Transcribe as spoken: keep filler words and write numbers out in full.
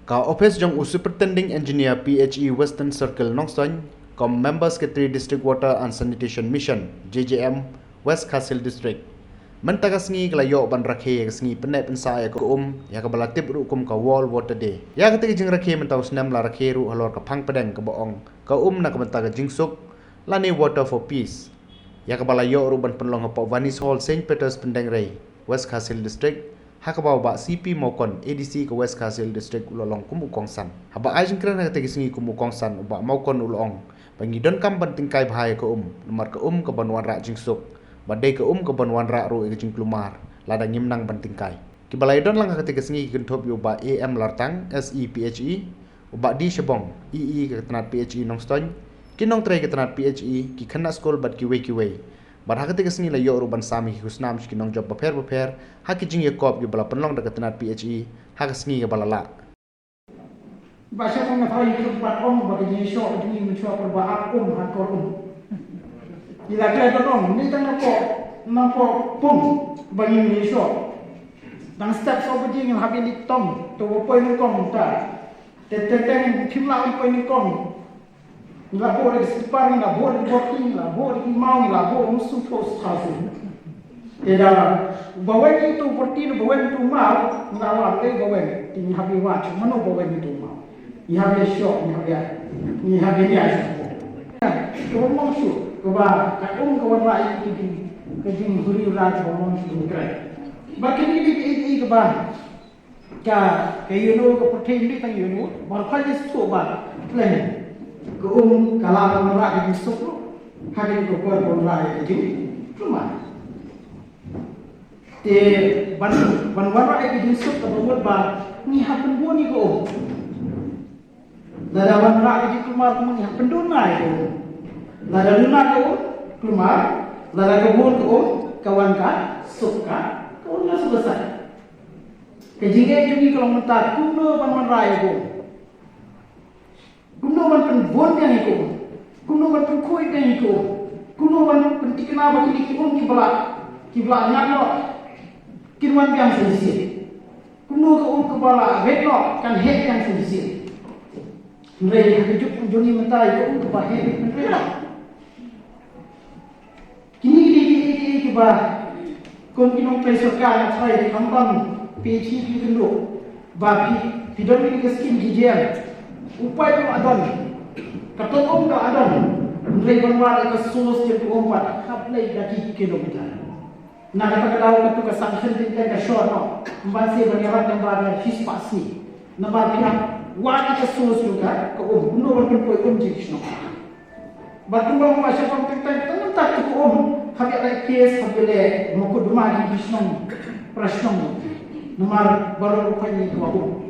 Ka ophis jong u Superintending Engineer P H E Western Circle Nongstoiñ, kum Member Secretary District Water and Sanitation Mission, J J M, West Khasi Hills District. Mynta ka sngi ka la ïoh ban rakhe ïa ka sngi pynneh pynsah ïa ka um, ïa kaba la tip ruh kum ka World Water Day. Ïa kata ka jingrakhe mynta u snem la rakhe ruh halor ka phang pdeng kaba ong, ka um na ka bynta ka jingsuk, lane Water for Peace. Ïa kaba la ïoh ruh ban pynlong hapoh Vanis Hall, Saint Peter's, Pyndengrei, West Khasi Hills District, ha kaba u Bah C P Mawkon, A D C ka West Khasi Hills District, u la long kum u kongsan. Haba ai jingkren ha kata ka sngi kum u kongsan, u Bah Mawkon u la ong ba ngi donkam ban tyngkai bha ïa ka um, namar ka um ka ban wanrah jingsuk, ba dei ka um ka ban wanrah ruh ïa ka jingkulmar lada ngim nang ban tyngkai. Kiba la ïadon lang ha kata ka sngi ki kynthup ïa u Bah A M Lartang, S E P H E, u Bah D Shabong, E E ka tnat P H E Nongstoiñ, ki nongtrei ka tnat P H E, ki khynnah skul bad kiwei kiwei. Bad ha kata ka sngi la ïoh ruh ban sam ïa ki khusnam sha ki nongjop bapher bapher ha ki jingïakop kiba la pynlong da ka tnat P H E ha ka sngi kaba la lah. Ba sha ka nga tharai ka ba ong ba ka jingshoh ka jingim mynshuwa ka ba ap um ha kor um. Ila kle ka ong ni tang na pok na pok pung ba ngi jingshoh. Dang step so ba jing hap ni tong to ba poi ni kong ta. Te te te ni phim la poi ni kong. Ngi la buh da ki slipar, ngi la buh da ki boti, ngi la buh da ki maw, ngi la buh da ki musu pos khasu. Te da ba wen itu boti, ba wen itu maw, ngi la wad da ba wen. Te ngi hap ïa wad shuh mano ba wen itu maw. Ngi hap ïa shoh, ngi hap ïa, ngi hap ïa ïa shoh. Ka wan mong shuh, kaba ka um ka wan rah ïa ki jing, ka jinghuri rah ka wan mong shuh kren. Ba kini ki ki ki kaba Ka, ka ïano ka pyrthei ym dei tang ïano, ba khot ïa suk ba, pleng. Ka um, ka la ka wanrah ka jingsuk ruh, hadien ka por ka wanrah ka jingkulmar. Te ban, ban wanrah ka jingsuk ka ba mut ba, ngi hap pynbun ïa ka um. Lada wanrah ka jingkulmar kumne, ngi hap pynduna ïa ka um. Lada duna ka um, kulmar, lada ka bun ka um, ka wan ka suk ka, ka wan ka suk ka sai. Ka jingeh jong ngi ka long mynta kumno ban wanrah ïa ka um. Kumno ban pynbun biang ïa ka um. Kumno ban pynkhuid biang ïa ka um. Kumno ban pynthikna ba kine ki um kiba la, kiba la ñiad noh kin wan biang shisien. Kumno ka um kaba la rit noh kan heh biang shisien. Hynrei ha ka juk jong ngi mynta ïa ka um kaba heh rit hynrei noh. Kine ki dei ki, ki, ki, kiba kum ki nongtrei sorkar nga tharai ki khamtam phi, phi, phi kynduh ba phi, phi don kine ki skim G J M. U paip ruh la don, ka tong um ruh la don. Hynrei ban wad ïa ka source jong ka um pat hap leit da ki kilometer. Na kata ka daw katu ka sanction teng teng ka short noh. Ym ban seh ban ïarap tang ba da shispah sngi. Namar phi hap wad ïa ka source jong ka, ka um. Kumno ban pynpoi um jong ki shnong. Bad kumba ma sha pang teng teng tang mynta tu ko um hap ïa leh case hap ïa leh mukotduma ki shnong pra shnong. Namar baroh ruh pynïaid ïa ka um.